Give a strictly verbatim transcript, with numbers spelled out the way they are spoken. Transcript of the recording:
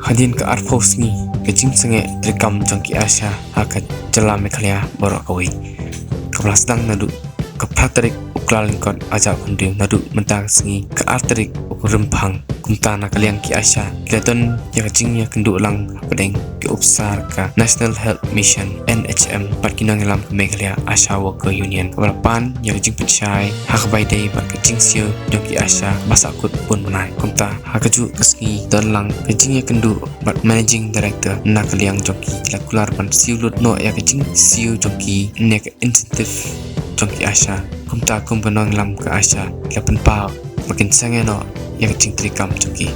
Hadien ka arphew sngi ka jingsangeh treikam jong ki ASHA ha ka jylla Meghalaya baroh kawei, kaba la sdang naduh ka phra tarik u Kyllalyngkot ar hajar khyndai, naduh mynta ka sngi ka ar tarik u Rymphang. Kumta na ka liang ki ASHA ki la don ïa ka jingïakynduh lang hapdeng ki ophisar ka National Health Mission, N H M, bad ki nongïalam ka Meghalaya ASHA Worker Union, kaba la pan ïa ka jingpynshai ha kaba ïadei bad ka jingsiew jong ki ASHA ba sahkut bun bnai. Kumta ha kajuh ka sngi don lang ka jingïakynduh bad Managing Director na ka liang jong ki ki la kular ban siew lut noh ïa ka jingsiew jong ki ne ka incentive jong ki ASHA. Kumta kum ka nongïalam ka ASHA ki la pynpaw ba kin sangeh noh ïa ka jingtreikam jong ki.